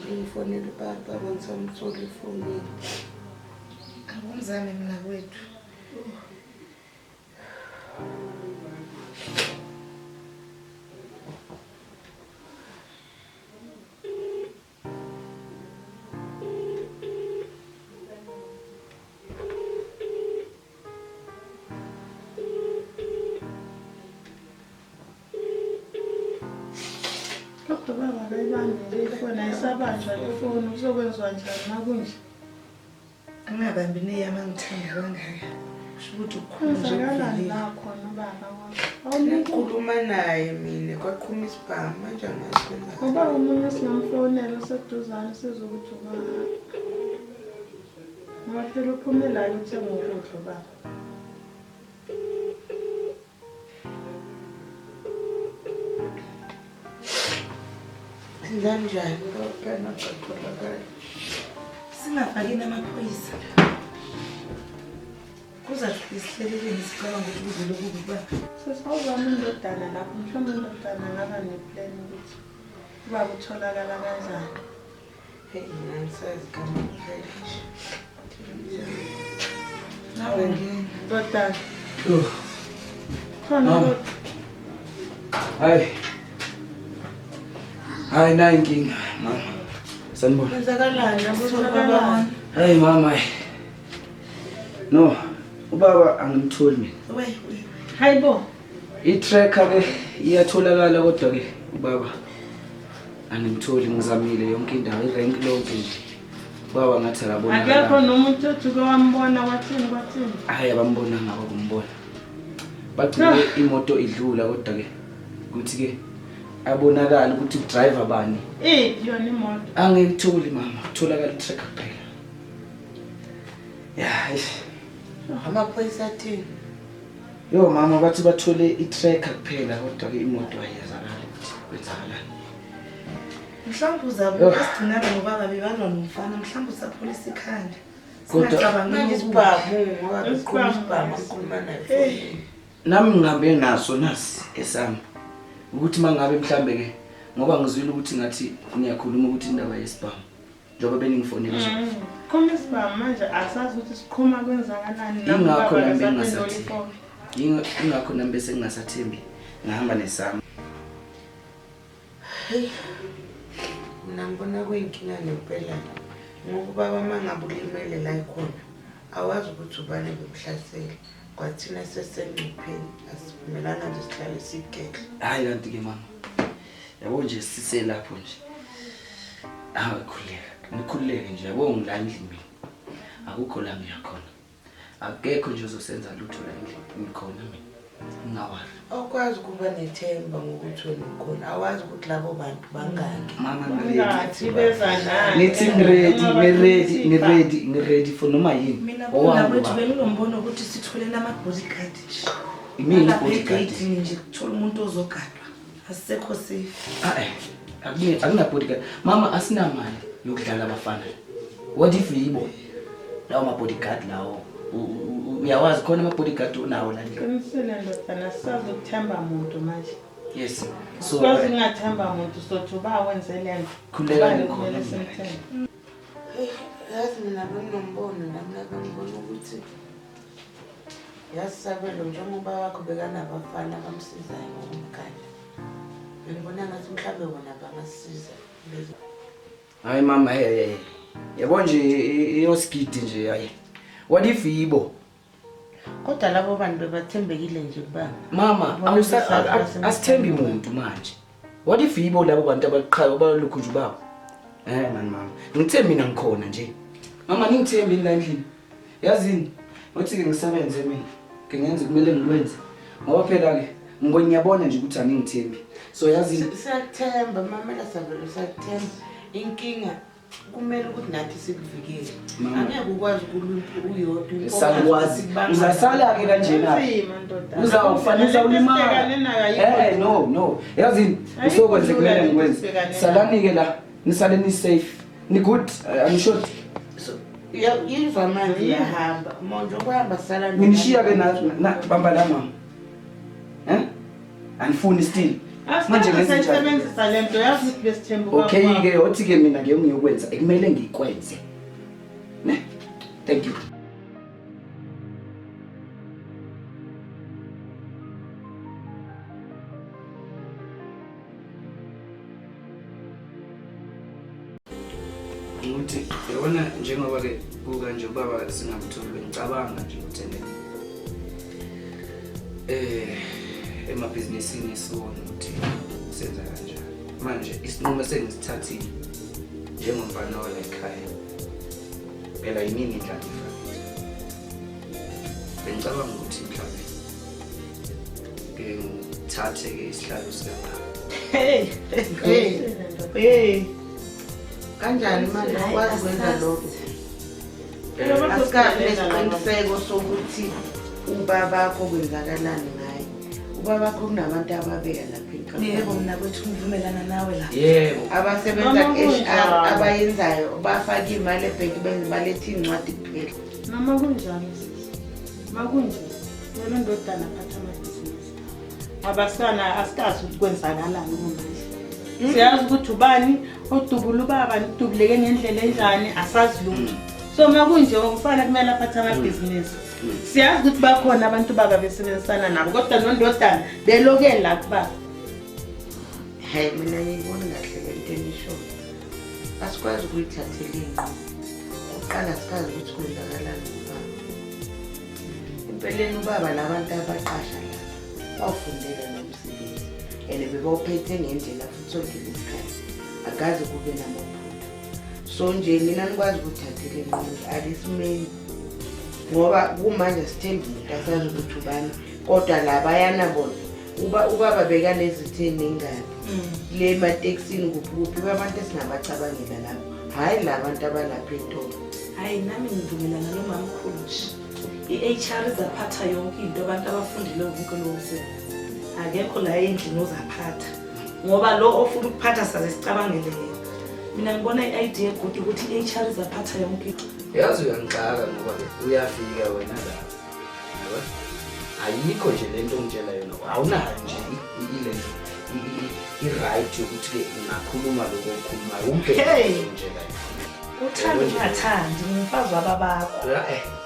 Ngifonele ubaba ngisamtholi efonini. Akumzame mina kwethu. Kodwa baba akayibambi le ifoni ayisabanjwa le foni kuzokwenziwa njani uma kunje? Angingabambi neyami angithanda kangaka. Kusho ukuthi ukukhulu nje Kwenzakalani kuvelile. la khona ubaba wakho? Awumniki Ngikhuluma naye mina kwaqhuma isibhamu manje angazi kwenzakala. ngoba omunye singamfonela oseduzane sizwe ukuthi ubaba. Ngoba phela uphumelayo uthenga ukudla ubaba. Kanjani ngoba phela akatholakali. Singafakini amaphoyisa. Kuzafika isihleleleni sicabanga ukuthi kuvele kubi kuba. Sesawuzama indodana lapho mhlawumbe indodana angaba neplan ukuthi ubaba utholakala kanjani. Hey, mina angisazi igama kuphela nje. Nawe ngena. Ndodana. Yo. Khona Mama. Hayi. Hayi nayi inkinga mama. Sanibona. Kwenzakalani abutholakala? Hayi mama. hayi. No, ubaba angimtholi mina. We we. Hayibo. I-tracker ke iyatholakala kodwa ke ubaba angimtholi ngizamile yonke indawo irank lonke nje. Ubaba ngathi akabonakala. Akekho nomuntu othi uke wambona kwathini kwathini. Hayi abambonanga abakumbona. Bagcine imoto idlula kodwa ke ukuthi ke abonakala ukuthi udriver bani. Iphi yona imoto? Angikutholi mama, kutholakala i-tracker kuphela. Ya, eish. Amaphoyisa athini? Yo mama bathi bathole i-tracker kuphela kodwa ke imoto ayiyazakala ukuthi kwenzakalani. Mhlawumbe uzabuka sigcinana nobaba bebalwa nomfana mhlawumbe usapholisa ikhanda. Kodwa- Singacabangi Manje okubi. isibhamu ngoba beqhuma isibhamu ngikhuluma naye efonini. Nami ngihambe naso nasi esami. Ukuthi mangabe mhlambe ke ngoba ngizwile ukuthi ngathi niyakhuluma ukuthi indaba yesibhamu. Njengoba beningifonela nje. Khoma isibhamu manje asazi ukuthi siqhuma kwenzakalani. Ingakho Ubaba nami akasaphenduli bengingasathi. ifoni. Ingakho nami bese ngingasathembi ngahamba nesami. Hey, mina ngibona kuyinkinga ngempela ngoba ubaba uma ngabe ulimele la ekhona awazi ukuthi ubani bekuhlasela kwathina sesengcupheni asivumelanga nje sihlale sigedle. Hayi kanti ke mama. Yabo nje siselapho nje. Hayi khuleka. Nikhululeke nje yabo ngila endlini mina. Akukho la ngiyakhona. Akekho nje ozosenza lutho la endlini. Ngikhona mina. Ngingawari. Awukwazi ukuba nethemba ngokuthi wena ukhona, awazi ukuthi labo bantu bangaki. Mama ngiready. Bangathi beza nani. Ngithi ngiready, ngiready, ngiready, ngiready for noma yini. Mina Owami bona kwethu ubaba. benginombono ukuthi sitholele ama-bodyguard nje. Imini Nalapha i-bodyguard. egeyidini nje kuthola umuntu ozogadwa. Asisekho safe. Ah eh. Akuna bodyguard. Mama asinamali yokudlala abafana. What if yibo? Lawo ma bodyguard lawo. Uyawazi khona ama bodyguard unawo la endlini. Qinisile ndodana asisazi ukuthemba muntu manje. Yes. So Sikwazi ukungathemba muntu sothi uba wenze le nto. Khululekani Ubani khona kumele mina. simthembe. Hey, yazi mina benginombono nami ngibona ukuthi yazi Sabelo njengoba wakho bekanabafana abamsizayo ngokumgada. Bengibona ngathi mhlawumbe bona bangasisiza. Hayi mama hey hey. Yabo nje iyosigidi nje hayi. What if yibo? Kodwa labo bantu bebathembekile nje kubaba. Mama Bona besazi basemthembeni. asithembi muntu manje. What if yibo labo bantu abaqhayo balokhu nje ubaba? Eh mani mama. Ngithe mina ngikhona nje. Mama ningithembi la endlini. Yazini, uthi-ke ngisebenze mina, ke ngenze kumele ngikwenze. Ngoba phela-ke ngibona ngiyabona nje ukuthi aningithembi. So yazini, Siyakuthemba mamela Sabelo, siyakuthemba. Inkinga kumele ukuthi nathi sikuvikele. Mama. Angeke ukwazi ukulwa impi uyodwa. Impi salukwazi. Uzasala-ke kanjena. Kunzima ndodana. Uzawufanele uzawulimala. Lento esibhekane nayo ayikho Eh no no. Yazini, Ayikho usokwenze lula kumele lento ngikwenze. esibhekane nayo. Salani-ke la, nisale ni-safe. Ni-good, angishodi. So, yizwa manje uyahamba. Manje ukuhamba sala Nginishiya-ke na bamba la mama. Eh? Anifuni still. Manje Asikaze ngenze njani? sayisebenzisa le nto yazi ukuthi besithemba ubaba Okay wakho. ke othi ke mina ke ngiyokwenza ekumele ngikwenze. Ne? Thank you. Ukuthi yabona njengoba ke kuka nje ubaba singamtholi bengicabanga nje ukuthi ene emabhizinisini sibone ukuthi senza kanjani. Manje isinqumo sengisithathile njengomfana wala ekhaya. Phela yimini indlalifa. Bengicabanga ukuthi mhlawumbe ke ngithathe ke isihlalo sikababa. Hey, hey, hey. Kanjani manje Hayi, ukwazi ukwenza asazi. lokho? Phela Asikabi bazosibhekela laba. nesiqiniseko sokuthi ubabakho kwenzakalani ngaye. Ubabakho kunabantu ababeka lapha Yebo enkampanini. mna kwethu ngivumelana nawe la. Yebo. Abasebenza Noma ku-HR kunjalo. abayenzayo bafaka imali ebhenki benze balethe iy'ncwadi kuphela. Noma kunjalo sisi. Makunje. Wena ndodana phatha amabhizinisi. Abasana asikazi ukuthi kwenzakalani kumanje. Siyazi ukuthi ubani odubula ubaba udubuleke ngendlela enjani asazi lutho. So makunje umfana kumele aphathe amabhizinisi. Siyazi ukuthi bakhona abantu baba besebenzisana nabo kodwa nondodana beloke la kubaba. Hhayi mina ngiyiboni kahle le nto enishoyo. Asikwazi ukuyithathela iy'nqumo. Kuqala sikazi ukuthi kwenzakalani kubaba. Empeleni ubaba labantu abaqasha la bawufundela lo msebenzi and bebawuphethe ngendlela futhi sonke lesikhathi akaze kube namaphutha. So nje nina nikwazi ukuthathela iy'nqumo nje ake simeni ngoba kumanje asithembi muntu asazi ukuthi ubani kodwa labayana bona ubaba bekanezitha ey'ningana le ematekisini kuphi kuphi abantu esingabacabangela labo hhayi la bantu abalapha ey'tolo. Hayi nami ngivumelana nomamkhulu nje. I-HR izaphatha yonke into abantu abafundile wonke lowo msebenzi. Akekho la endlini ozaphatha. Ngoba lo ofuna ukuphatha saze sicabangele yena. Mina ngibona i-idea good ukuthi i-HR izaphatha yonke into. Yazi uyangixaka ngoba ke uyafika wena la. Yabo? Ayikho nje lento ongitshela yona. Awunayo nje ile nto i-right yokuthi ke ungakhuluma lokho okukhulumayo. Umbheke Hey! ongitshela yona. Uthanda ungathandi ngumfazi wababakho.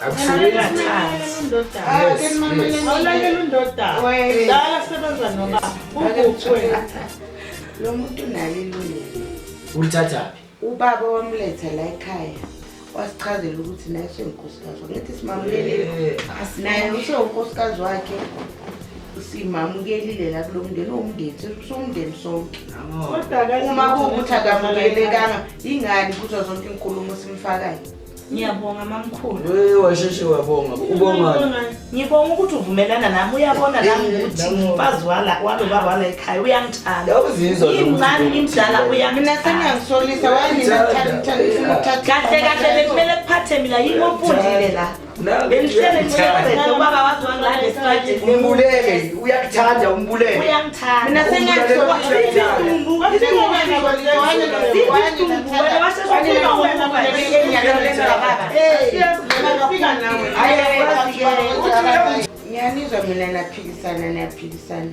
Akusebenzi. Awulalela undodana. Ah, ke nimamele Yes. Awulalela undodana. Wena. Dala sebenza nobaba. Ukuphi wena? Lo muntu unalo ilungelo. Ulithathaphi? Ubaba wamletha la ekhaya wasichazela ukuthi naye usengunkosikazi wakhe. Ngithi simamukelile. Naye usewunkosikazi wakhe simamukelile la kulo mndeni uwumndeni siwumndeni sonke. Kodwa akazi Uma ukuthi kuwukuthi akamukelekanga ingani kuzo zonke iy'nkulumo simfakayo. Ngiyabonga mamkhulu. Hey, washeshe wabonga. Ubongani? Ngibonga ukuthi uvumelana nami uyabona nami ukuthi Nami. umfazi wala walo baba wala ekhaya uyangithanda. Yawuzizwa nje ukuthi Imncane imdala Mina uyangithanda. sengiyangisolisa wayina Uyangithanda. Kahle kahle bekumele kuphathe mina yimi ofundile la. Bengihlele ngiqede ubaba wazi wangilanda esitradeni. Umbulele, uyakuthanda umbulele. Uyangithanda. Mina Ngiyanizwa mina naphikisana niyaphikisana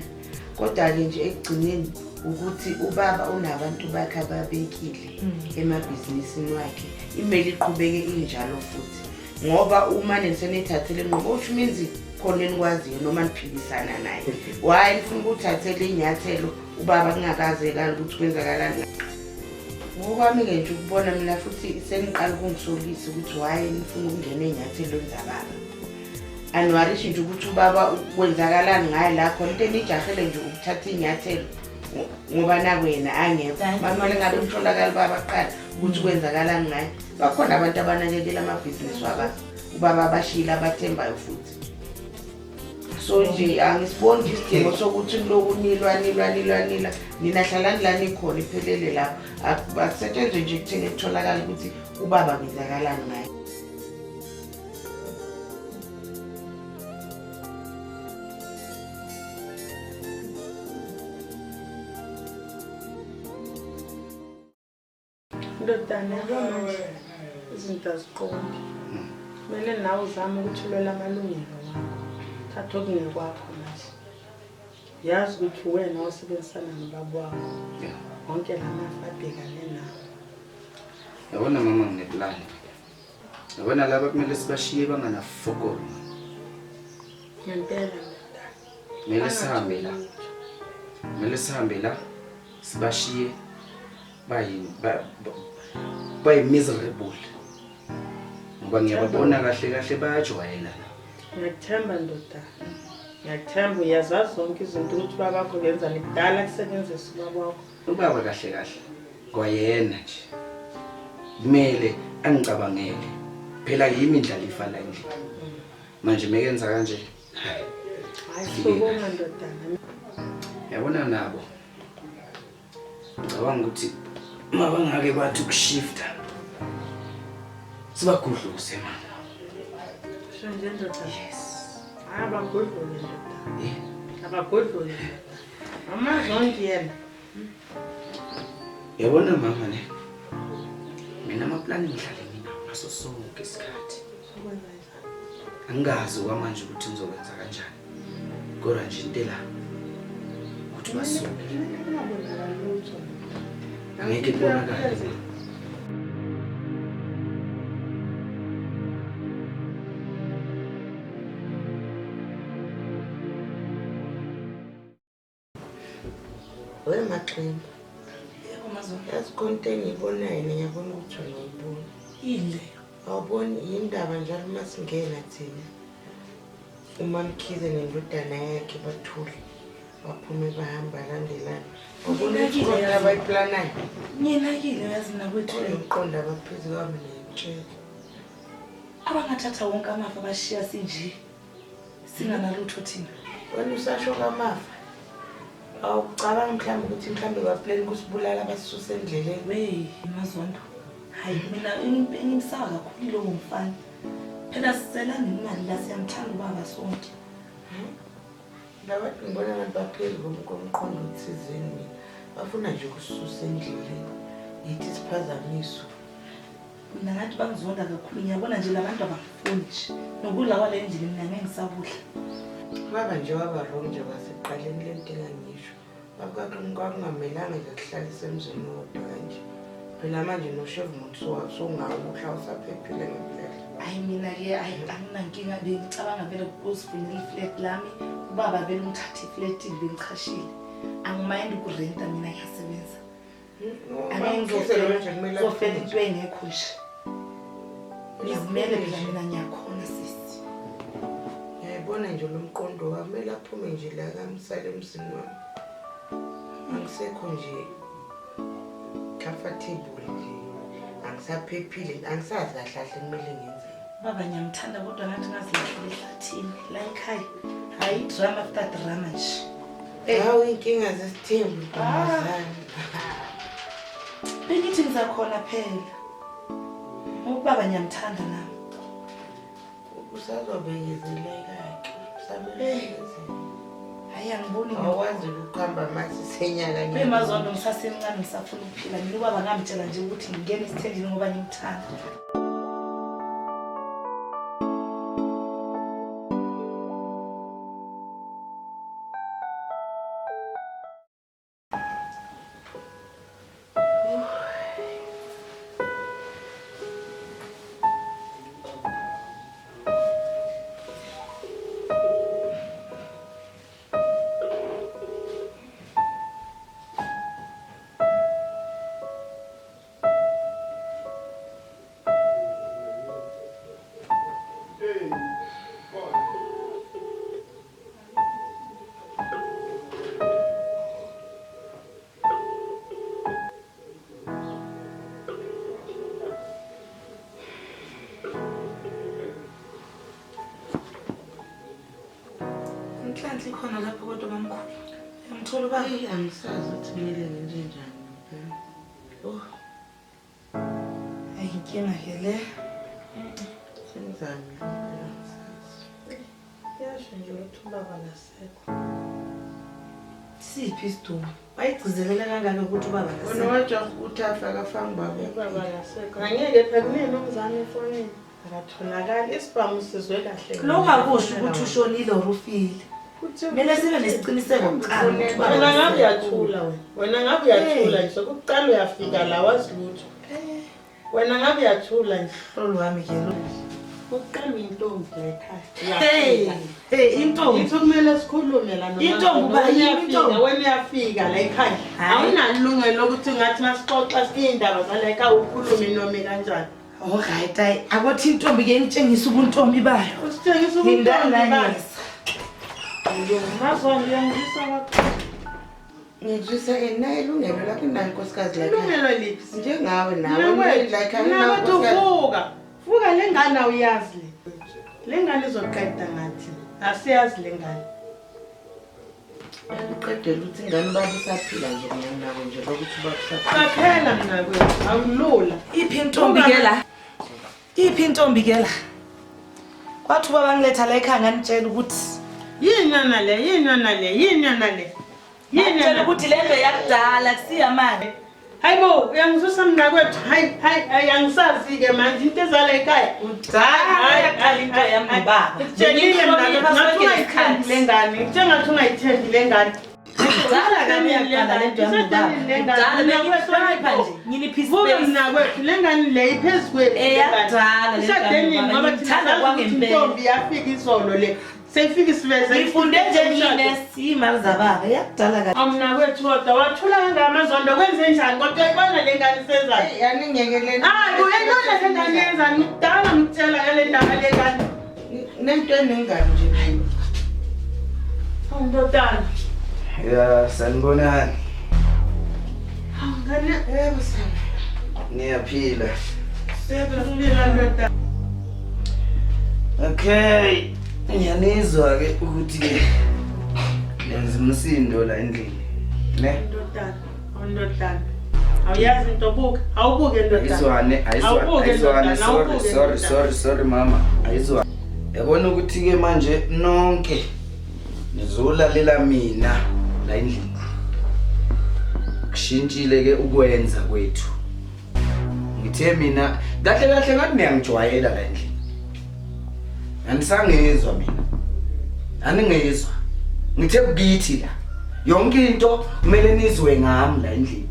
kodwa-ke nje ekugcineni ukuthi ubaba unabantu bakhe ababekile emabhizinisini wakhe imele iqhubeke injalo futhi ngoba uma nisenithathele inqubo which means khona enikwaziyo noma niphikisana naye why nifuna ukuthathela inyathelo ubaba kungakazekali ukuthi kwenzakalani. Ngokwami-ke nje ukubona mina futhi seniqala ukungisolisa ukuthi why nifuna ukungena ey'nyathelweni zababa. Aniwarishi nje ukuthi ubaba kwenzakalani ngaye la khona into enijahele nje ukuthatha iy'nyathelo ngoba naku yena angekho. Thank you. Mamele ngabe kutholakala ubaba kuqala Ukuthi kwenzakalani ngaye. Bakhona abantu abanakekela amabhizinisi wababa. Ubaba abashiyile abathembayo futhi. So nje angisiboni nje isidingo sokuthi niloku nilwa nilwa nilwa nilwa. Nina hlalani la nikhona iphelele lapho. Akusetshenzwe nje kutheni kutholakala ukuthi ubaba kwenzakalani ngaye. Ndodana, yabo manje izinto aziqondi. Kumele nawe uzame ukuthi ulwele amalungelo wakho. Thatha okungekwakho manje. Yazi ukuthi uwena osebenzisana nobaba wakho. Wonke la mafa abhekane nawe. Yabona mama ngineplani. Yabona laba kumele sibashiye banganafokolo. Ngempela ndodana. Kumele sihambe la. Kumele sihambe la sibashiye bayi miserable. Ngoba ngiyababona kahle kahle bayajwayela la. Ngiyakuthemba ndodana. Ngiyakuthemba, uyazazi zonke izinto ukuthi babakho benzani kudala kusebenzisa ubaba wakho. Ubaba kahle kahle kwayena nje. Kumele angicabangele. Phela yimi indlalifa la endlini. Manje mekenza kanje. Hayi sukuma ndodana. Yabona nabo. Ngicabanga ukuthi mabangake bathi ukushifta. Sibagudluze mama. Sho nje ndodana. Yes. Hayi abagudluke ndodana. Abagudluke ndodana. Mama zonke yena. Yabona mama ne. Mina amaplani ngihlale nginawo ngaso sonke isikhathi. Angazi kwamanje ukuthi ngizokwenza kanjani. Kodwa nje into la ukuthi basuke. Angeke kubonakale. We Maximba. Yebo Mazulu. Yazi khona into engiyibonayo mina, ngiyabona ukuthi wena awuyiboni. Yini leyo? Awuboni yindaba njalo uma singena thina. UMamkhize nendodana yakhe bathule. Baphume bahamba landelana. Awuboni ukuthi khona abayiplanayo? Nginakile yazi nakwethu. Umqondo abaphezu kwami neyitshela. Abangathatha wonke amafa bashiya sinje. Singanalutho thina. Wena usasho kamafa. Awucabangi mhlawumbe ukuthi mhlawumbe baplani kusibulala basisuse endleleni. Wey, Mazondo. Hayi mina ngimsaba kakhulu lowo mfana. Phela sisela nemali la, siyamthanda ubaba sonke. Labantu ngibona abantu baphezu komqondo othizeni mina. Bafuna nje ukusisusa endleleni. Yithi isiphazamiso. Mina ngathi bangizonda kakhulu, ngiyabona nje labantu abangifuni nje. Nokudla kwale endlini mina ngeke ngisakudla. Baba nje waba wrong nje kwasekuqaleni le nto engangisho. Kwakungamelanga nje kuhlalise emzini owodwa kanje. Phela manje noshevu muntu sowungawudla usaphephile ngempela. Hayi mina-ke hayi anginankinga, bengicabanga vele ukuzifunela iflat lami. Ubaba vele ungithathe iflatini bengichashile. Angimayindi ukurenta mina ngiyasebenza. Angeke ngizofela into engekho nje. Ngizimele phela mina ngiyakhona sisi. Ngiyayibona nje lo mqondo wami, kumele aphume nje la kamsale emzini wami. Angisekho nje comfortable nje. Angisaphephile, angisazi kahle kahle kumele ngenzeni. Baba ngiyamthanda kodwa ngathi ngazilahlela ehlathini la ekhaya. Hayi drama after drama nje. Hawu inkinga zesithembu ntombazane. Bengithi ngizakhona phela. Ubaba ngiyamthanda nami. Usazobekezeleka-ke, usabekezela. Hayi angiboni mina. Awukwazi ukuhamba mase senyaka nyaka. Emazondo ngisasemncane ngisafuna ukuphila. Mina ubaba ngamtshela nje ukuthi ngingene esithenjini ngoba ngimthanda. Inhlanhla ikhona lapho kodwa mamkhulu. Uyamthola ubaba? Eyi, angisazi ukuthi kumele ngenze njani ngempela. Oh. Ayi inkinga ke le. Sengizamile impela angisazi. Kuyasho nje ukuthi ubaba akasekho. Siphi isidumbu? Bayigcizelela kangaka ukuthi ubaba Wena akasekho. wajaha ukuthi afe akafanga ubaba. Ubaba akasekho. Angeke phela kunini umzane efonini. Akatholakali isibhamu sizwe kahle. Lokhu akusho ukuthi ushonile or ufile. Kumele sibe nesiqiniseko kuqala ukuthi ubaba Wena ngabe akasekho. uyathula wena. Wena ngabe uyathula nje. Kuqala uyafika la wazi lutho. Wena ngabe uyathula nje. Hlolo wami ke lo. Kuqala uyintombi la ekhaya. Hey, Uyafika. hey intombi. Yithi kumele sikhulume la noma. Intombi uba Wena yimi uyafika, intombi? Wena uyafika la ekhaya. Hhayi. Awunalo ilungelo lokuthi ungathi masixoxa iy'ndaba zala ekhaya ukhulume noma kanjani. Alright, ayi akothi intombi ke itshengisa ubuntombi bayo. Usitshengisa ubuntombi bayo. Ngindananyisa. Mazwani uyangizwisa kakhulu. Ngizwisa naye ilungelo lakho naye nkosikazi lakhe. Ilungelo liphi? Njengawe nawe Mnakwethu, like mnakwethu nkosikazi. vuka. Vuka le ngane awuyazi le. Le ngane izoqeda ngathi. Asiyazi le ngane. Uqedela ukuthi ingane ubaba usaphila nje mina nginako nje lokuthi ubaba usaphila. Qaphela mnakwethu, awulula. Iphi intombi ke la? Iphi intombi ke la? Kwathi ubaba ngiletha la ekhaya nganitshela ukuthi Yini yona le? Yini yona le? Yini yona le? Yini ngitshela yona? ukuthi le nto yakudala kusiyamanje. Hayibo, uyangisusa mnakwethu. Hayi, hayi, hayi angisazi-ke manje into ezala ekhaya. Kudala yaqala into yami nobaba. Ngikutshelile mnakwethu, Bengiyihlonipha ngathi sonke ungayithembi isikhathi. le ngane. Ngitshela ngathi ungayithembi le ngane. Kudala kabi yaqala le nto yami nobaba. Kudala bengiyihlonipha nje. Nginiphi Vuka ispace. mnakwethu, le ngane le iphezu kwethu. Eyakudala le nto yami Ishade nini nobaba. ngoba thina Ngithanda sazi ukuthi kwangempela. intombi yafika izolo le. Seyifika isiveze. Ngifunde nje ngiyinesi iy'mali zababa yakudala kabi. Awumnakwethu kodwa wathula kangamazondo kwenze njani kodwa uyayibona le ngane isenzani? Yaningekeleni. Hayi, uyayibona le ngane yenzani? Kudala ngikutshela ngale ndaba le ngane. Nento enengane nje. Hawu ndodana. Ya, sanibonani. Hawu ngane. Yebo sana. Ngiyaphila. Siyaphila ndodana. Okay. Ngiyanizwa ke ukuthi ke nenza umsindo la endlini. Ne? Ndodana, hawu ndodana. Awuyazi into buka, awubuke ndodana. Ayizwane, ayizwane, Awubuke ayizwane. ndodana, Sorry, awubuke sorry, ndodana. sorry, sorry mama. Ayizwane. Yabona ukuthi ke manje nonke nizolalela mina la endlini. Kushintshile ke ukwenza kwethu. Ngithe mina kahle kahle ngathi niyangijwayela la endlini. Anisangizwa mina. Aningizwa. Ngithe kukithi la. Yonke into kumele nizwe ngami la endlini.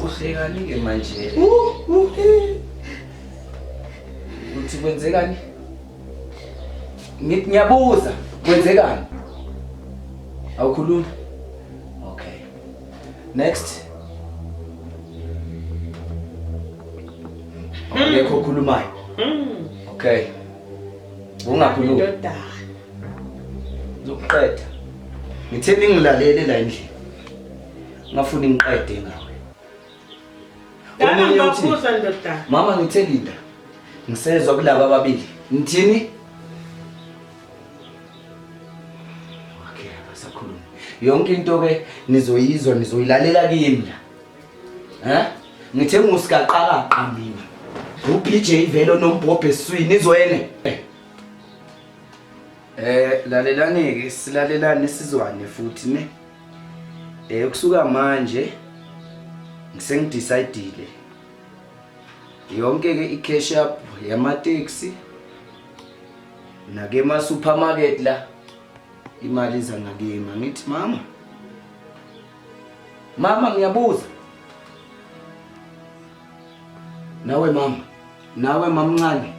Uhlekani ke manje? Uthi kwenzekani? Ngithi ngiyabuza, kwenzekani? Awukhulumi? Okay. Next. Akekho okhulumayo. Okay. Ungakhulumi. Ndodana. Ngizokuqeda. Ngithe ningilalele la endlini. Ngafuni ngiqede ngawe. Dala Omunye uthi, ngibakhuza ndodana. Mama ngithe linda. Ngisezwa kulaba ababili. Ngithini? Okay, abasakhulumi. Yonke into ke nizoyizwa nizoyilalela kimi la. Eh? Ngithe ngusikaqakaqa mina. UBJ vele onombhobho esiswini izwene. Lalelani ke silalelane sizwane futhi ne. Kusuka manje ngisengidecidile. Yonke ke icash up yama taxi nake ema supermarket la imali iza ngakimi. Ngithi mama. Mama ngiyabuza. Nawe mama, nawe mamncane.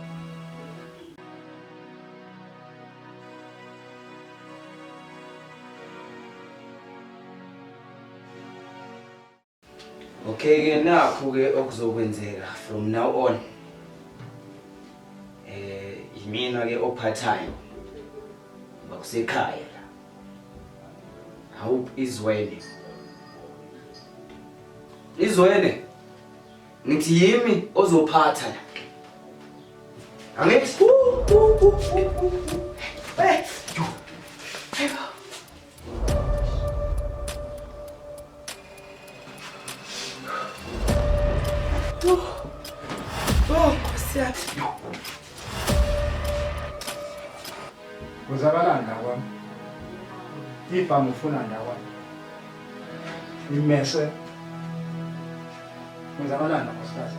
Okay ke nakho ke okuzokwenzeka from now on. Yimina ke ophathayo. Bakusekhaya la. Hawu izwene. Izwene. Ngithi yimi ozophatha la. Angithi. Oh, Nkosi yami. Kwenzakalani la kwami? Ibhamu ufuna la kwami. Imese. Kwenzakalani la nkosikazi?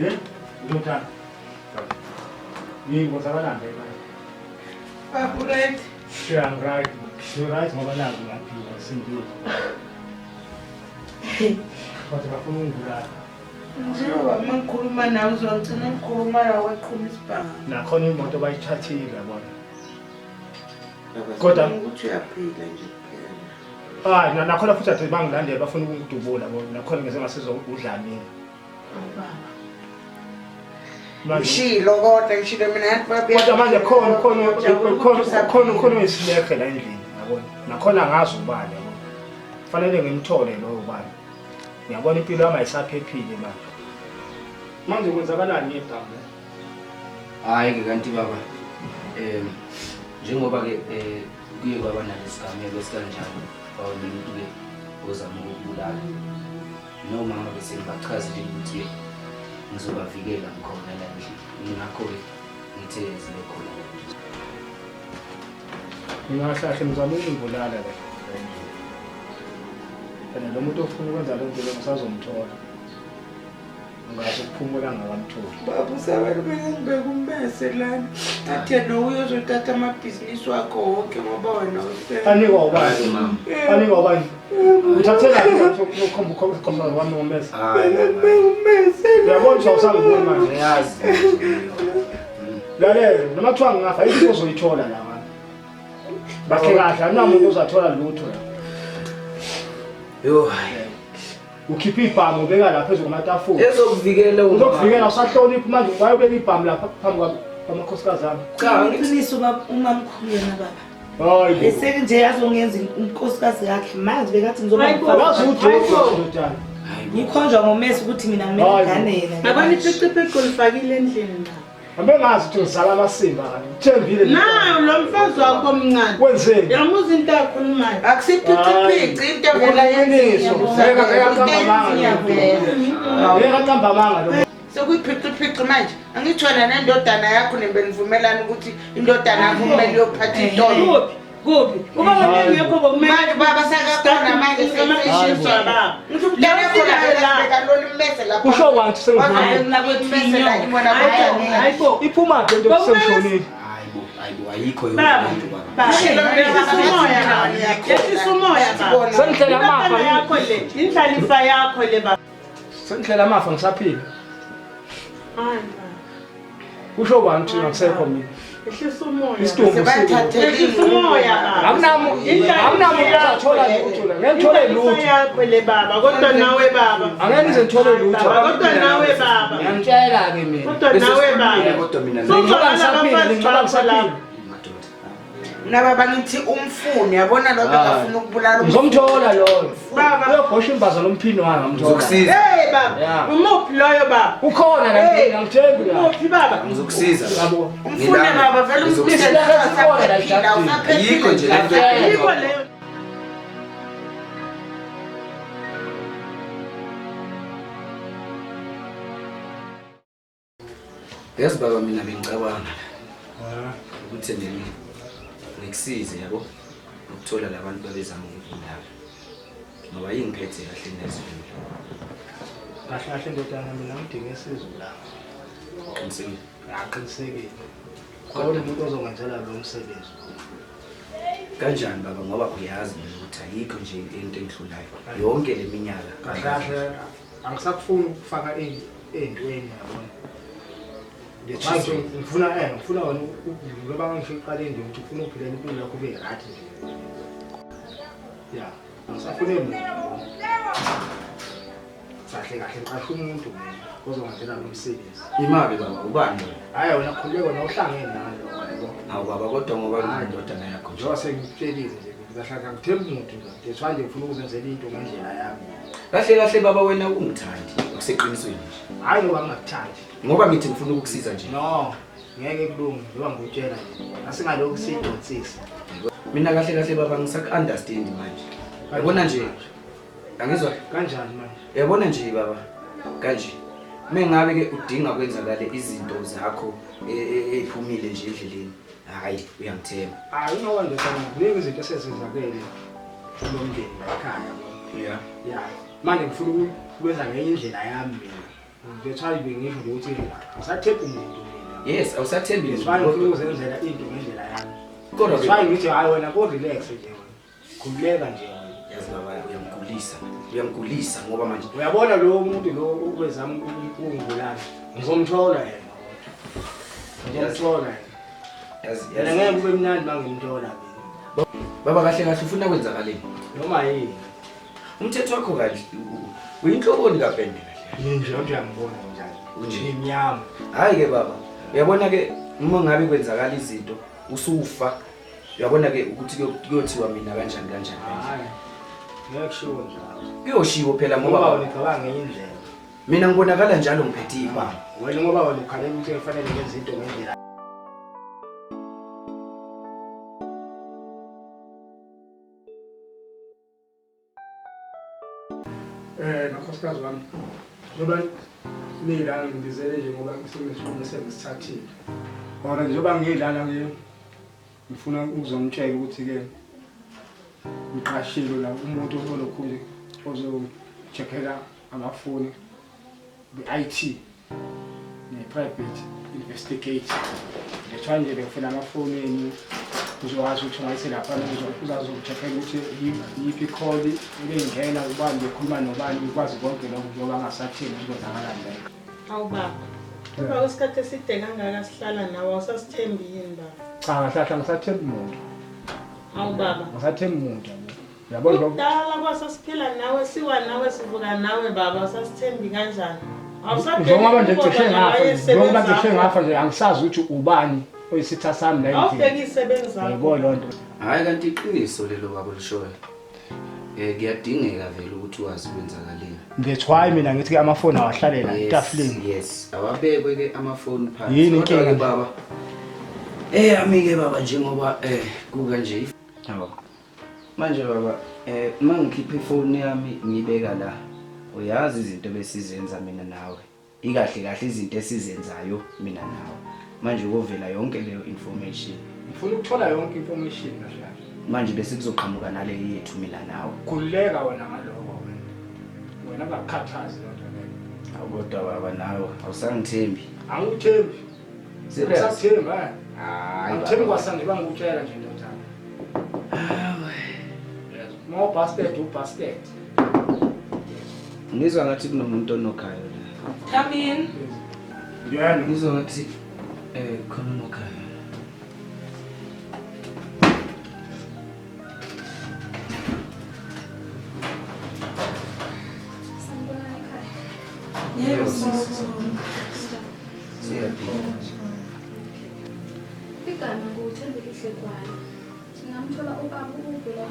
Ye? Ndodana. Yini kwenzakalani la manje? Baba right. Sure, I'm right. You're right ngoba naku ngiyaphila sindile. Kodwa bafuna ungibulala. Njengoba uma ngikhuluma nawe uzongigcina ngikhuluma nawe waqhuma isibhamu. Nakhona imoto bayithathile yabona. Baba Kodwa- sibonga ukuthi uyaphila nje kuphela. Ah, nakhona futhi ade bangilandela bafuna ukungidubula bona. Nakhona ngeze ngasizwa uDlamini. Manje Ngishilo kodwa ngishilo mina ngathi babe. kodwa manje khona khona khona khona khona oyisilehe la endlini yabona. Nakhona angazi ubani yabona. Kufanele ngimthole loyo ubani. Ngiyabona impilo yami ayisaphephile manje. Manje kwenzakalani ngebhamu? Hhayi ke kanti baba njengoba ke kuye kwaba nalesigameko esikanjalo kwaba nomuntu ke ozama ukubulala nomama bese ngibachazile ukuthi ngizobavikela ngikhona la endlini ngakho-ke ngithe zibe khona la endlini. Mina kahle kahle ngizama ukungibulala la endlini. And lo muntu ofuna ukwenza le nto le ngisazomthola. Ngazi ukuphumula ngakamtholi. Baba usabani bengangibeka ummese lana. Athi yena uye uzothatha amabhizinisi wakho wonke ngoba wena use. Anikwa ubani? Hayi mama. Anikwa ubani? Uthathela ukhomba ukhomba wami ngommese. Hayi mama. Bengangibeka ummese. Uyabona ukuthi awusangiboni manje. Ngiyazi. Lalela, noma kuthiwa ngingafa ayikho into ozoyithola la manje. Bakhe kahle, akunamuntu ozathola lutho la. Yo hayi. Ukhipha ibhamu ubeka la phezu kwamatafula. Ezokuvikela uma. Uzokuvikela usahlonipha manje wayobeka ibhamu lapha phambi kwamakhosikazi ami. Cha ngithi Iqiniso baba umamkhulu yena baba. Hayi bo. Eseke nje azongenza unkosikazi yakhe manje bekathi ngizoba Hayi bo. umfazi. Wazi uJesu ndodana. hayi bo. Ngikhonjwa ngomesi ukuthi mina ngimele Hayi bo. ngane yena. Yabona iphixiphixi ulifakile endlini la. Abengazi ukuthi ngizala amasimba kani. Ngithembile. Nawu lo mfazi wakho omncane. Wenzeni? Yamuza into akhulumayo. Akusiphiciphici into evela Iqiniso. Ngeke ngeke aqamba amanga. Ngeke aqamba amanga lo. Sekuyiphiciphici manje. Angithi wena nendodana yakho nibe nivumelana ukuthi indodana yakho kumele iyophatha itolo. Kuphi? Kuphi? Uba ngekho bokumele Manje baba sakakhona manje sesishiswa. baba. Ngithi umntana wakho la lona immese lapha. Kusho kwathi sengishonile. Immese la ibona kodwa. Hayi bo. Iphuma ke into sengishonile. Hayi bo, hayi bo, ayikho yonke Baba. lento baba. Baba. Yehlisa umoya baba. Yehlisa umoya baba. Sengihlela amafa. Indodana yakho le, indlalifa yakho le baba. Sengihlela amafa ngisaphila. Hayi baba. Kusho kwani ukuthi ngakusekho mina. Yehlisa umoya. Isidumbu Sebathathele Yehlisa umoya baba. Akunamu akunamuntu ozathola lutho la. Ngeke ngithole Indlalifa lutho. yakho le baba, kodwa nawe baba. Angeke ngize ngithole lutho. Baba, kodwa nawe baba. Ngiyamtshela ke mina. Kodwa nawe baba. Kodwa mina Ngicoba Sozwakala ngisaphila, abafazi ngicoba bakho ngisaphila. lapha. madoda. Mina baba ngithi umfuni yabona lo bekafuna ukubulala umfuni. Ngizomthola loyo. Baba. Uyogosha imbazo lomphini wami ngamthola. Ngizokusiza. Hey baba, Yeah. umuphi loyo baba? Ukhona la ndlini angithembi la. Umuphi baba? Ngizokusiza. Yabo. Umfune baba vele umfune. Ngizokusiza. Ayikho nje lento. Ayikho leyo. Yazi baba mina bengicabanga ukuthi nje ngikusize yabo ukuthola labantu babezama ukubulala. Ngoba yingiphethe kahle nezulu. Kahle kahle ndodana mina ngidinga isizo la. Qinisekile. Ngaqinisekile. Khona umuntu ozongenzela lo msebenzi. Kanjani baba ngoba uyazi mina ukuthi ayikho nje into engihlulayo. Yonke le minyaka. Kahle kahle angisakufuni ukufaka ey'ntweni yabona. Manje ngifuna ngifuna wena ngoba ngisho ekuqaleni nje ukuthi ufuna ukuphilela impilo yakho ube right nje. Ya, angisafune muntu. Kahle kahle ngiqashe umuntu mina ozongenzela lo msebenzi. Imali baba ubani loyo? Hhayi wena khululeka wena uhlangene nalo yabo. Hawu baba kodwa ngoba ngiyindodana yakho nje. Njengoba sengikutshelile nje ngizahlala ngithemba umuntu nje. That's why nje ngifuna ukuzenzela into ngendlela yami. Kahle kahle baba wena ungithandi okuseqinisweni nje. Hhayi ngoba ngingakuthandi. Ngoba ngithi ngifuna ukukusiza nje. No, ngeke kulunge njengoba ngikutshela nje. Asingalokhu sidonsisa. Mina kahle kahle baba ngisaku-understand manje. Yabona nje angizwa Kanjani manje? yabona nje baba kanje. Mengabe ke udinga kwenzakale izinto zakho eziphumile nje endleleni. Hayi uyangithemba. Hayi ngoba nje sana kuningi izinto esezenzakele kulo mndeni la ekhaya. Yeah. Yeah. Manje ngifuna ukwenza ngenye indlela yami mina. That's why bengisho nje ukuthi ngisathembi umuntu mina. Yes, awusathembi That's why ngifuna ukuzenzela into ngendlela yami. Kodwa That's why ngithi hayi wena ko relax nje wena. Khululeka nje wena. Yazi baba uyamgulisa. Uyamgulisa ngoba manje Uyabona lo muntu lo ubezama ukungibulala. Ngizomthola yena. Ngizomthola yena. Yazi Yena yazi. ngeke kube mnandi mangimthola mina. Baba kahle kahle ufuna kwenzakaleni? Noma yini. Umthetho wakho kahle uyinhloboni kapende kahle. Nje nje uyangibona njalo. Unje. Ngimnyama. Hayi ke baba. Uyabona ke uma ngabe kwenzakala izinto usufa. Uyabona ke ukuthi kuyothiwa mina kanjani kanjani. Hayi. Ngeke kushiwo njalo. Kuyoshiwo phela Ngoba ngoba wena ucabanga ngenye indlela. mina ngibonakala njalo ngiphethe ibamba. Wena ngoba wena ukhalela ukuthi kufanele ngenze into ngendlela. Makhosikazi wami, njengoba nilana ngibizele nje ngoba ngisenesinqumo sengisithathile. Kodwa njengoba ngilana ke ngifuna ukuzomtshela ukuthi-ke ngiqashile la umuntu olokhu nje ozo-check-ela amafoni be-IT ne-private investigate. That's nje bengifuna amafoni enu uzokwazi ukuthi ungayise laphana uzazoku-check-ela ukuthi yiphi ikholi ebeyingena ubani bekhuluma nobani ukwazi konke lokho njengoba angasathini ukuthi kwenzakalani la. Awu baba. Emva kwesikhathi eside kangaka sihlala nawe awusasithembi yini baba? Cha kahle kahle angisathembi muntu. Awu baba. Angisathembi muntu yabo. Uyabona njengoba Kudala kwasasiphila nawe siwa nawe sivuka nawe baba awusasithembi kanjani? Njengoba nje cishe ngafa, njengoba cishe ngafa nje angisazi ukuthi ubani oyisitha sami la endlini. Awubheki isebenzi zakho. Yebo loo nto. Hayi kanti iqiniso lelo baba olishoyo. Kuyadingeka vele ukuthi wazi kwenzakaleni. That's why mina ngithi ke amafoni awahlale la Yes, etafuleni. Yes, awabekwe ke amafoni phansi. Yini Kodwa inkinga ke baba? Yami ke baba njengoba kukanje. Yabo. Manje baba mangikhipha ifoni yami ngibeka la. Uyazi izinto besizenza mina nawe. Ikahle kahle izinto esizenzayo mina nawe. Manje kovela yonke leyo information. Ngifuna ukuthola yonke information kahle kahle. Manje bese kuzoqhamuka nale yethu mina nawe. Khululeka wena ngaloko wena. Wena ungakukhathazi loo nto leyo. Awu kodwa baba nawe awusangithembi. Angikuthembi. Serious? Angisakuthembi hayi. Hayi. Angithembi kwasanje bangikutshela nje ndodana. Uma ubusted ubusted. Ngizwa ngathi kunomuntu onokhayo la. Come in. Ngiyana. Ngizwa ngathi khona onokhayo. Sanibonani ekhaya. Yebo, sibonga. Siyaphila. Igama nguThembelihle Gwala. Ngingamthola ubaba uVela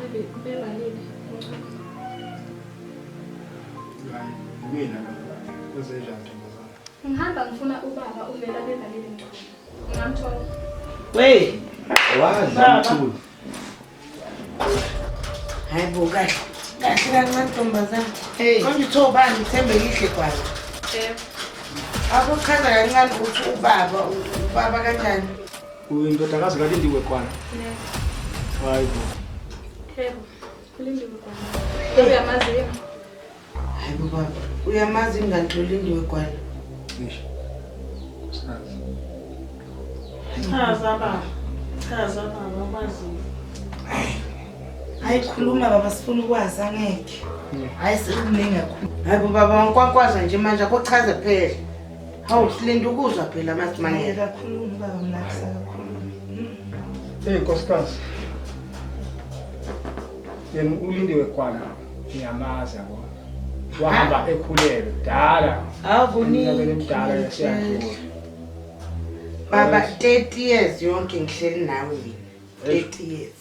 bevalile uNcube. Hayi, mina lo. Kwenzenjani ntombazana? Ngihamba ngifuna ubaba uVela bevalile Ncube. Ngingamthola. Wey, Wadla mthulu. Hayi bo kahle. Kahle kancane ntombazana. Hey. Konje uthe ubani Thembelihle Gwala? Yebo. Akuchaza kancane ukuthi ubaba ubaba kanjani? Uyindodakazi kaLindiwe Gwala. Yebo. Hayi bo. Yebo. ULindiwe Gwala. Uyamazi yini? Hayi bo baba, uyamazi ingane uLindiwe Gwala? Ngisho. Sazi. Chaza baba. Chaza baba ukwaziyo. Hayi khuluma baba sifuna ukwazi angeke. Hayi sekuningi kakhulu. Hayi bo baba wankwankwaza nje manje akuchaze phela. Hawu silinde ukuzwa phela masimange. Hayi kakhuluma baba mina kusakakhulumi. Hey nkosikazi. Yena uLindiwe Gwala ngiyamazi yabo. Wahamba ekhulelwe kudala. Hawu kuningi. Eminyakeni emidala yaseyadlula. Baba 30 years yonke ngihleli nawe mina. 30 years.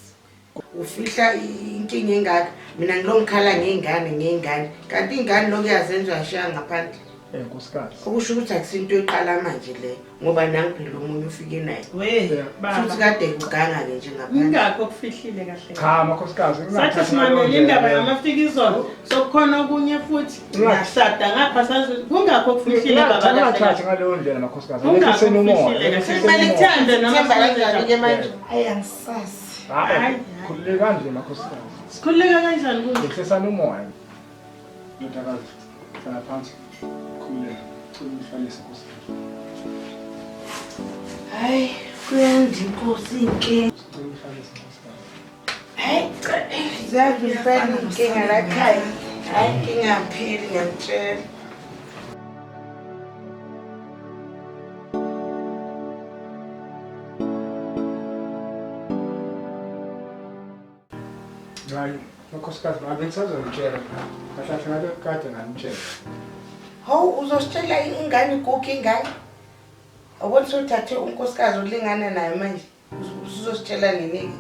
Ufihla inkinga engaka mina ngilongikhala ngey'ngane ngey'ngane kanti iy'ngane lokhu yazenza yashiya ngaphandle. Nkosikazi. Okusho ukuthi akusinto eqala manje le ngoba nangu phela omunye ufike naye. We baba. Futhi kade kuganga ke nje ngaphandle. Ingakho kufihlile kahle. Cha makhosikazi Sathi simamele indaba yamafikizolo sokukhona okunye futhi ngashada ngapha sazi kungakho kufihlile baba kahle. Ungathathi ngaleyo ndlela makhosikazi. Kungakho Ngehliseni umoya. kufihlile kahle. Ngehliseni Kumele umoya. kuthande noma Themba kanjani ke manje? Hayi angisazi. Hayi, khululeka nje makhosikazi. Sikhululeka kanjani kunje? Ngehlisani umoya. Ndodakazi, hlala phansi. Khululeka. Cela umhlalise nkosikazi. Hayi, kuyanda inkosi inkinga. Cela umhlalise nkosikazi. Hayi, cha, ziyanda impela inkinga la ekhaya. Hayi, inkinga aphili ngiyakutshela. Hayi, makhosikazi, bengisazonitshela. Kahle kahle ngabe kade nganitshela. Hawu, uzositshela ingane iguga ingane? Awuboni sewuthathe unkosikazi olingana naye manje? Usuzositshela nini-ke?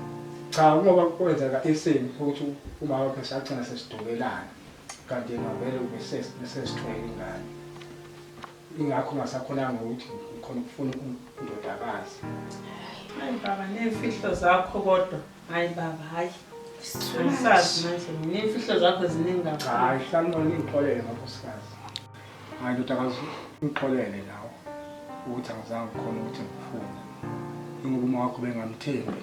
Cha, ngoba kwenzeka isimo ukuthi uma wakhe sagcina sesidukelana. Kanti yena vele ubesesithwele ingane. Ingakho ungasakhonanga ukuthi ngikhona ukufuna indodakazi. Hayi baba nemfihlo zakho kodwa. Hayi baba hayi. Angisazi manje mina imfihlo zakho ziningi kakhulu. Hayi, hlalani ningixolele makhosikazi. Hayi ndodakazi, ngixolele nawe ukuthi angizange ngikhone ukuthi ngikufune. Ingoba uma wakho bengamthembi.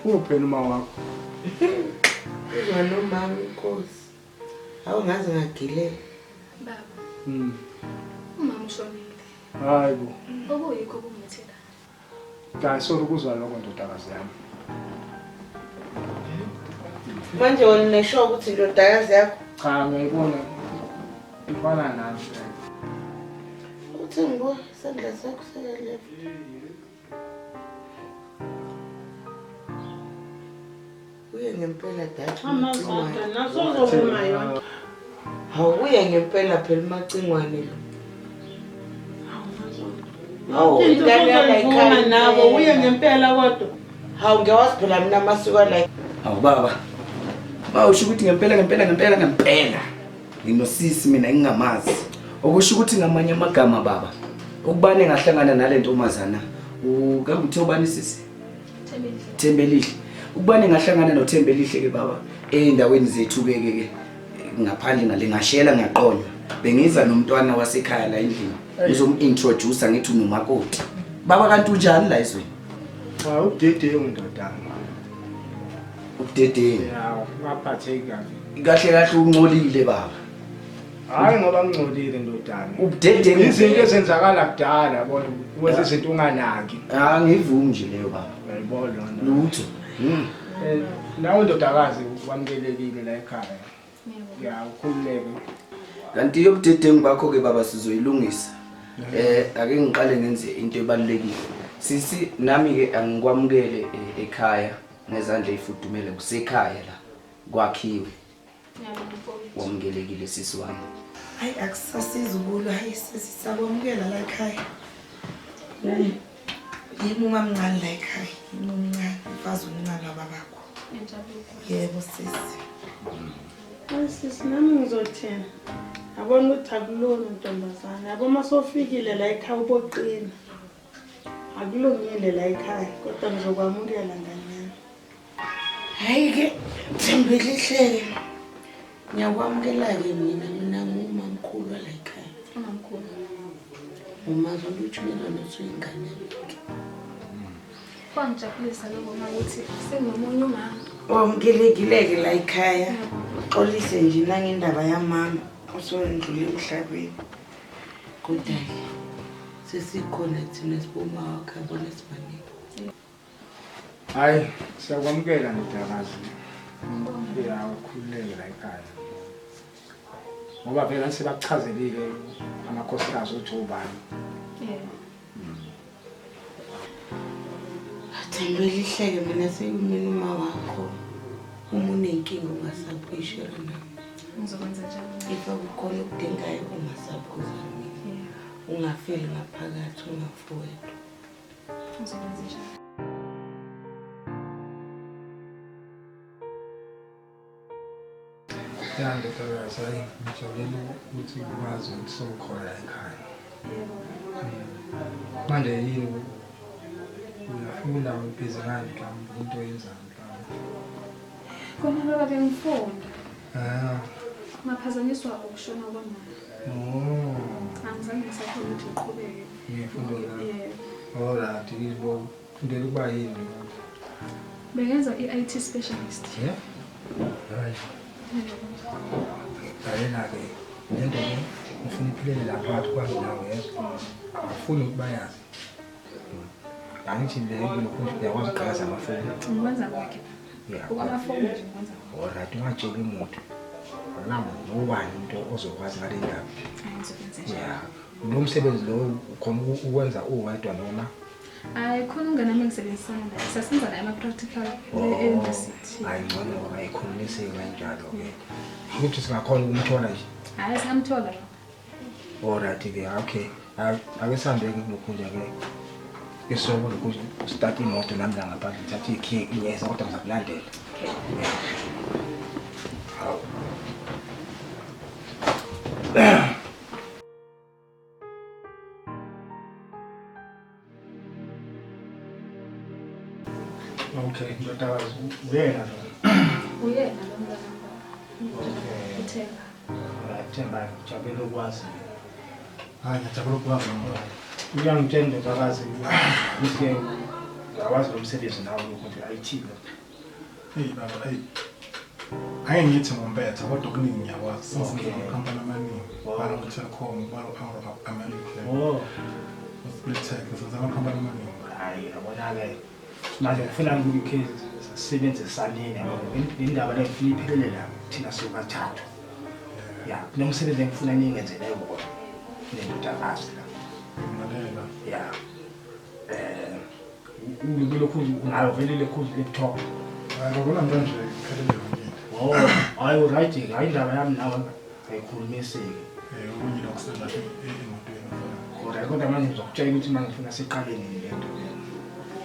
Uphi uma wakho? Izwa nomama inkosi. Hawu ngaze ngagilela. Baba. Umama ushonile. Hayi bo. Okuyikho kungithela. Cha, sorry ukuzwa lokho ndodakazi yami. Manje wena unesho ukuthi indodakazi yakho? Cha, ngiyayibona ifana nami. Uthi ngibo isandla sakho seka left. Uye ngempela dad. Amazodwa nasozovuma yonke. Hawu uye ngempela phela umacingwane lo. Hawu Into ingane yala ozoyivuma ekhaya nabo uye ngempela kodwa. Hawu ngiyawazi phela mina amasiko la. Hawu baba. Bawusho ukuthi ngempela ngempela ngempela ngempela. Nginosisi mina ngingamazi. Okusho ukuthi ngamanye amagama baba. Ukubane ngahlangana nale ntombazana. Ukangithe ubani sisi? Thembelihle. Thembelihle. Ukubane ngahlangana noThembelihle ke baba endaweni zethu ke ke ke ngaphandle ngale ngashela ngaqonywa. Bengiza nomntwana wasekhaya la endlini. Ngizomintroduce ngithi unomakoti. Baba kanti unjani la ezweni? Cha, ubudedengu ndodana. Ubudedengu. Ya, ungaphatheki kabi. Kahle kahle ungcolile baba. Hayi ngoba ngingcolile ndodana. Ubudedengu. Izinto ezenzakala kudala yabona, wenza izinto unganaki. Ah, ngivumi nje leyo baba. Uyayibona lona. Lutho. Nawe ndodakazi wamukelekile la ekhaya. Ya, ukhululeke. Kanti yobudedengu bakho ke baba sizoyilungisa. Ake ngiqale ngenze into ebalulekile. Sisi nami ke angikwamukele ekhaya ngezandla ezifudumele kusekhaya la kwakhiwe. Wamukelekile sisi wami. Hayi akusasiza ukulwa, hayi sisi sakwamukela la ekhaya. Yimi umamncane la ekhaya, yimi omncane, umfazi omncane wababakho. Yebo sisi. Hayi sisi nami ngizothina. Yabona ukuthi akulungi ntombazana. Yabo uma sowufikile la ekhaya uboqina. Akulungile la ekhaya kodwa ngizokwamukela ngane yami. Hayi ke Thembelihle. Ngiyakwamukela ke mina, mina ngumamkhulu la ekhaya. Umamkhulu. Umazulu uthumela nosuyingane yami. Kwangijabulisa lokho ukuthi senginomunye umama. Wamukelekile-ke la ekhaya. Uxolise nje nangendaba yamama osondlule emhlabeni. Kodwa-ke sesikhona thina siboma wakhe abona sibaningi. Hayi, siyakwamukela ndodakazi. Ya, ukhululeke la ekhaya. Ngoba phela sebakuchazelile amakhosikazi ukuthi ubani. Yebo. Thembelihle-ke mina seyimina uma wakho. Uma unenkinga ungasabi ukuyishera nami. Ngizokwenza njalo. If akukhona okudingayo ungasabi ukuza kumina. Ungafeli ngaphakathi ungafi wedwa. Ngizokwenza njalo. Ya ndodakazi, hayi ngijabulela ukuthi ukwazi ukuthi sewukhona la ekhaya. Yebo. Manje yini uyafunda ubhizi ngani mhlawumbe into oyenzayo mhlawumbe? Kona baba bengifunda. Ah. Ngaphazanyiswa ukushona kwamama. Oh. Angizange ngisakhona ukuthi ngiqhubeke. Ngifundo zakho. Yebo. Alright, yebo. Fundela ukuba yini? Bengenza i-IT specialist. Yeah. Hayi. Yebo. Lalela-ke le nto le ngifuna iphilele la phakathi kwami nawe yezwa. Angifuni ukuthi bayazi. Angithi le lokhu uyakwazi ukugqakaza amafoni. Ngikwenza konke. Yeah. Okwamafoni nje ngikwenza konke. Alright, ungatsheli muntu. Akunamuntu nobani umuntu ozokwazi ngale ndaba. Hayi ngizokwenza nje. Yeah. Lo msebenzi lo ukhona ukwenza uwedwa noma? Hayi khona umngane wami engisebenzisana naye. Sasenza naye ama-practical e-university. Hayi ngcono ngoba ayikhulumiseki kanjalo-ke. Ukuthi singakhona ukumthola nje. Hayi singamthola lo. Alright-ke, okay. Ake sihambe-ke kulokhu nje-ke. Ke soko lokhu start imoto nami la ngaphandle ngithathe ikhiye ngiyeza kodwa ngizakulandela. Okay. Yeah. Hawu. Okay, ndodakazi, uyena lo. Uyena lo mntwana baba. Okay. Uthemba. Alright, Themba, ngijabulele ukwazi. Hayi ngiyajabula ukwazi mama. Uyangitshela ndodakazi ukuthi uyawazi lo msebenzi nawe ukuthi IT lo. Hey baba, hey. Angeke ngithi ngompetha kodwa okuningi ngiyakwazi. Sengisebenza Okay. amakhampani amaningi. Wow. Bala u-Telkom, bala u-Anglo American. Oh. U-Splitech, ngisebenza amakhampani amaningi. Hayi, yabona-ke. Manje ngifuna ukuthi sisebenzisaneni yabo. Le ndaba le ngifuna iphelele la thina sobathathu. Ya, kunomsebenzi engifuna ningenzele wona. Nendodakazi la. Ngalalela. Ya. Kulokhu unayo vele le laptop. Hayi baba namhlanje iphelele yonke into. Oh, hayi right, hayi indaba yami nawe ayikhulumiseki. Okunye lokusela emotweni. Kodwa kodwa manje ngizokutshela ukuthi manje ngifuna siqale nini le nto le.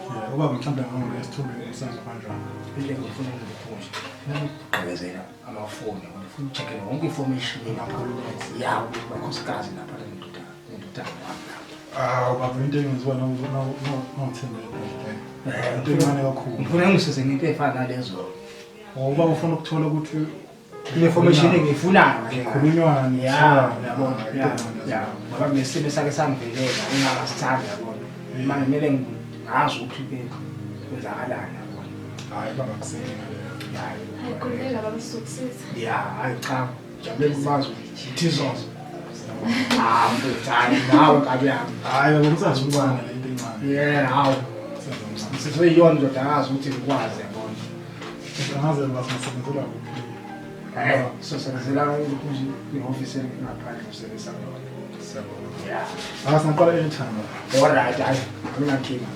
Yeah, ubaba mhlawumbe ngangona esithubeni usenza kanjani. Into engifuna ngikuphushe. Ngigqibezela amafoni, ngifuna ucheck-ele yonke information lapha. Ya, ukuthi bakhosikazi lapha nendodana yami lapha. Ah, ubaba into engenziwa nawuthembele nje. Into encane kakhulu. Ngifuna ngisize ngento efana nalezo. Ngoba ufuna ukuthola ukuthi information engiyifunayo nje. Khulunywani, Ya, kuthiwani, yabona, into ya, encane ya. lezo. Ngoba kunesimo esake sangivelela, engingasithandi yabona. Manje kumele ngazi ukuthi ke kwenzakalani yabona. Hayi baba kusenkinga leyo. Hayi. Hayi khululeka baba sizokusiza. Ya, hayi cha. Jabulele ukwazi ukuthi thizozo. Ah, mfethu, hayi nawe nkabi yami. Hayi baba kusazi ukubana le into encane. Yeah, hawu. Siseyiyona ndodakazi ukuthi ngikwazi yabona. Angazi baba singasebenzela kuphi. Sosebenzela ukuthi ihhovisi engaphandle usebenzisa lona. Siyabonga. Yeah. Ah, singaqala anytime baba. Alright, hayi, anginankinga.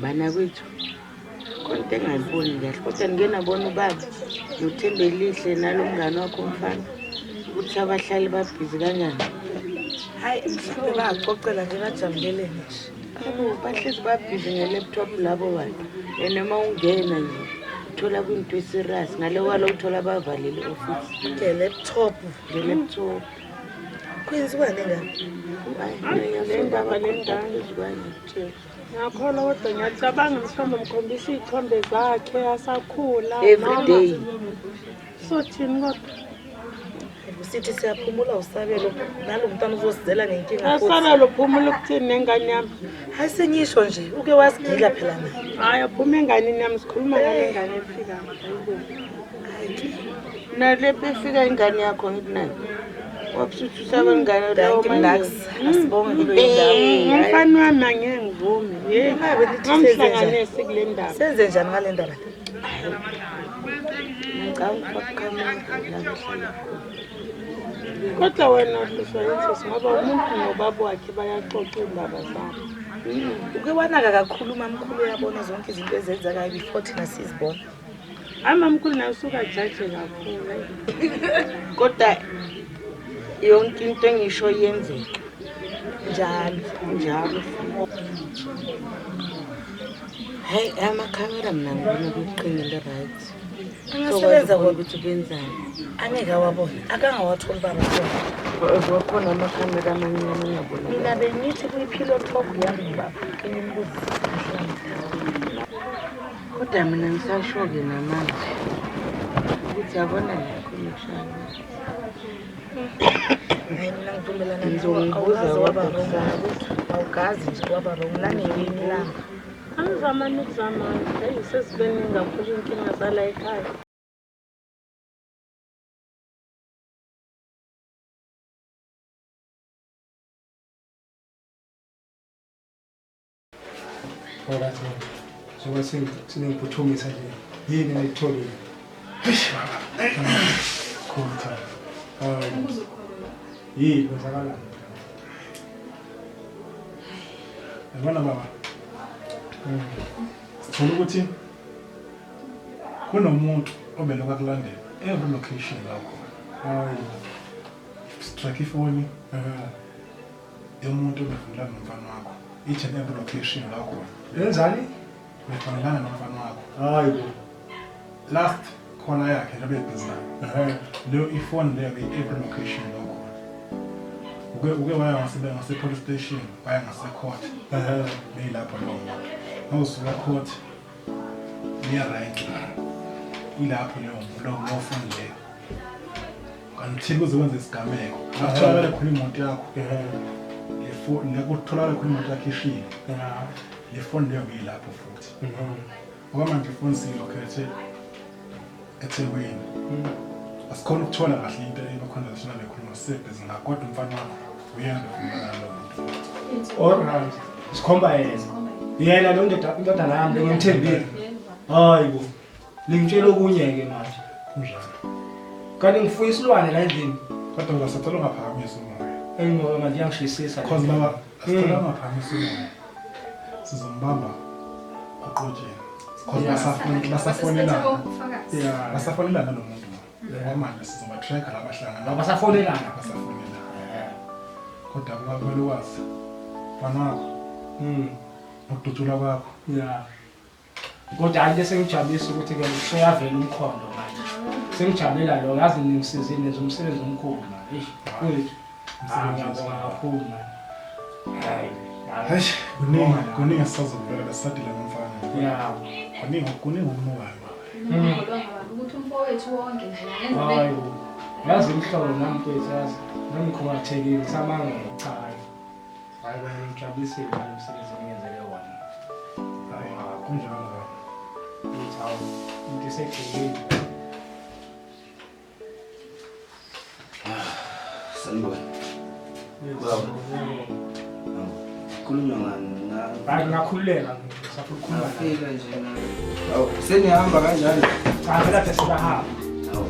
Bana kwethu, khona into engayiboni kahle kodwa ngike nabona ubaba noThembelihle nalo mngane wakho umfana ukuthi abahlali babhizi kanjani. Hayi mhlawumbe bayacocela nje bajabulelene nje. Yabo bahlezi babhizi nge-laptop labo bantu. And uma ungena nje uthola kwinto e-serious ngale kwalo uthola bavalile i-office. Nge-laptop. Nge-laptop. Kwenziwani ngabo? Hayi, le ndaba kodwa phezu kwayo ngikutshela. Ngiyakholwa kodwa ngiyacabanga mhlawumbe mkhombisa iy'thombe zakhe asakhula. Every noma- day. Sothini kodwa? Sithi siyaphumula usabelo nalo mntwana uzosizela ngenkinga futhi. Asabelo uphumula ukuthini nengane yami? Hayi sengisho nje uke wasigila phela naye. Hayi aphuma enganeni yami sikhuluma ngale ngane efikayo. Nale befika ingane yakho ngithi nayo. Wabusuthi usaba ingane lawo Thank you manje. Lux. Asibonge kulo indawo. Umfana wami angeke ngivume. Yeyi, Ngabe nithi senze njani? ngamhlanganisi kule ndaba. Senze njani ngale ndaba le? Ngicabanga ukufaka la kuhlala khona. Kodwa wena uhlushwa yini ngoba umuntu nobaba wakhe bayaxoxa iy'ndaba zabo. Uke wanaka kakhulu umamkhulu uyabona zonke izinto ezenzekayo before thina sizibona. Hayi mamkhulu naye usuke ajaje kakhulu. Kodwa Yonke into engisho iyenzeka. Njalo, njalo. Hayi, amakhamera mina ngibona kuqinile right. Angasebenza kodwa ukuthi kwenzani. Angeke awabone, akangawatholi baba khona. Wakhona amakhamera amancane ngiyabona. Mina bengithi kuyi-pillow talk yami nobaba, ngimbuze. Kodwa mina ngisasho-ke namanje ukuthi yabona le connection. Hayi mina ngivumelana nawe, Ngizombuza awukaze waba kodwa wrong kusasa. awukaze nje waba wrong nangelinye ilanga. Angizamani ukuzama, heyi sesibeningi kakhulu iy'nkinga zala ekhaya. Alright, baba. Njengoba seningiphuthumisa nje, yini eniyitholile? Eish baba. Khulu Thando. Hayi. Yini kwenzakalani? Yabona baba. Sithola ukuthi kunomuntu obelokhu akulandela every location la ukhona. Hayi. Sitrack ifoni yomuntu obefonelana nomfana wakho each and every location la ukhona. Yenzani? Befonelana nomfana wakho. Hayi bo. Last caller yakhe njengoba ebhizi nayo. Leyo ifoni leyo be every location la ukhona. Uke waya ngase police station, waya ngase court. Beyilapho lowo muntu. Mawusuka court niya rank. Ilapho leyo lowo phone leyo. Until kuze kwenze isigameko. Kutholakale khona imoto yakho. Le phone le kutholakale khona imoto yakho ishile. Le phone leyo beyilapho futhi. Okwamanje ifoni siyilokhethe eThekwini. Asikhona ukuthola kahle into eba-conversation abekhuluma sisebhizi ngakho kodwa umfana wakho uyena bekhuluma nalowo muntu. Alright. Sikhomba yena. Yena lo ndoda indodana yami lengimthembile. Hayi bo. Ningitshela okunye ke manje. Kunjalo. Kanti ngifuya isilwane la endlini. Kodwa baba sacela ungaphakamisi umoya. Engoba manje iyangishisisa. Cause baba asicela ungaphakamisi umoya. Sizombamba oqotsheni. Cause basafonelana. Yeah. Basafonelana lo muntu. Okwamanje sizoba-tracker la bahlangana. Basafonelana. Basafonelana. Kodwa kuba kumele wazi. Mfana wakho. Nokudutshulwa kwakho. Yeah. Kodwa hayi into esengijabulisa ukuthi ke useyavela umkhondo manje. Sengijabulela lo yazi ningisizile nenza umsebenzi omkhulu manje. Eish, mfowethu. Umsebenzi Ngiyabonga kakhulu manje. Hayi. Eish, kuningi esisazokuvela besisadile nomfana. Yeah. Kuningi okunukayo baba. Ukuthi umfowethu wonke nje ngenza Hayi. Yazi imhlobo nami mfowethu yazi. Nami ngikhungathekile ngisamangele cha. Hayi wena ngijabulisile ngalo msebenzi engenzele wona. Hayi, kunjalo baba. Ngithi hawu, into isegcekeni. Sanibona. Baba. Khulunywa ngani? Hayi ngingakhululeka ngisafuna ukukhuluma nawe. Ngafika nje na. Hawu, senihamba kanjani? Cha phela phela siyahamba. Hawu.